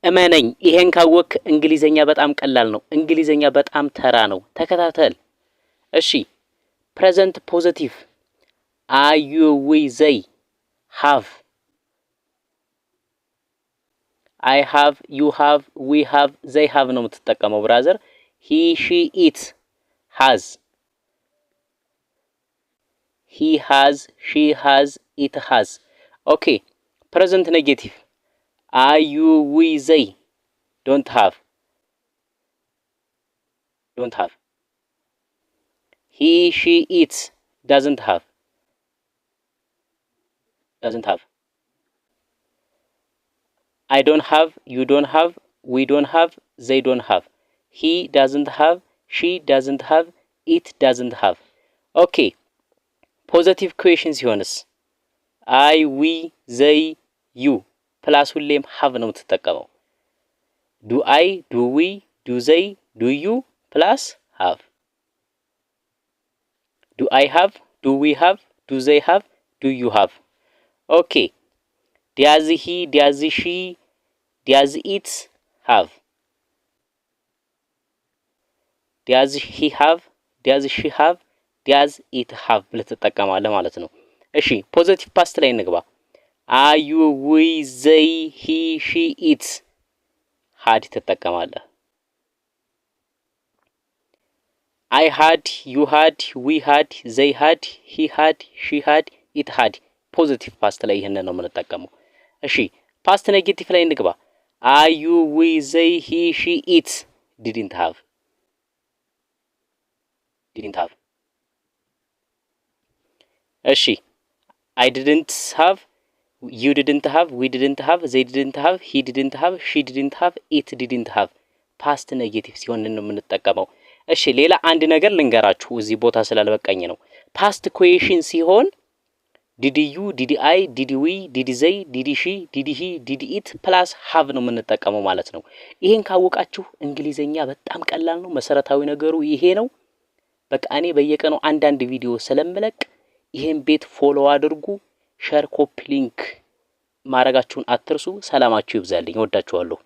እመነኝ፣ ይሄን ካወክ እንግሊዘኛ በጣም ቀላል ነው። እንግሊዘኛ በጣም ተራ ነው። ተከታተል። እሺ፣ present positive I, you, we, they have። I have, you have, we have, they have ነው የምትጠቀመው brother። He, she, it has፣ he has, she has, it has። Okay, present negative I, you, we, they don't have, don't have። He, she, it doesn't have, doesn't have። I don't have, you don't have, we don't have, they don't have። He doesn't have, she doesn't have, it doesn't have። Okay, positive question ሲሆንስ I, we, they, you plus ሁሌም have ነው የምትጠቀመው። Do I, do we, do they, do you plus have። Do I have, do we have, do they have, do you have። Okay, does he, does she, does it have? Does he have, does she have, does it have ብለህ ትጠቀማለህ ማለት ነው። እሺ፣ positive past ላይ እንግባ። I, you, we, they, he, she, it had ትጠቀማለህ። I had, you had, we had, they had, he had, she had, it had። Positive past ላይ ይህንን ነው የምንጠቀመው። እሺ፣ past negative ላይ እንግባ። I, you, we, they, he, she, it didn't have, didn't have። እሺ፣ I didn't have, you didn't have, we didn't have, they didn't have, he didn't have, she didn't have, it didn't have። Past negative ሲሆን ነው የምንጠቀመው። እሺ፣ ሌላ አንድ ነገር ልንገራችሁ፣ እዚህ ቦታ ስላልበቃኝ ነው። Past question ሲሆን did you, did I, did we, did they, did she, did he, did it plus have ነው የምንጠቀመው ማለት ነው። ይሄን ካወቃችሁ እንግሊዘኛ በጣም ቀላል ነው። መሰረታዊ ነገሩ ይሄ ነው። በቃ እኔ በየቀኑ አንዳንድ ቪዲዮ ስለምለቅ ይሄን ቤት follow አድርጉ። Share፣ copy link ማድረጋችሁን አትርሱ። ሰላማችሁ ይብዛልኝ። እወዳችኋለሁ።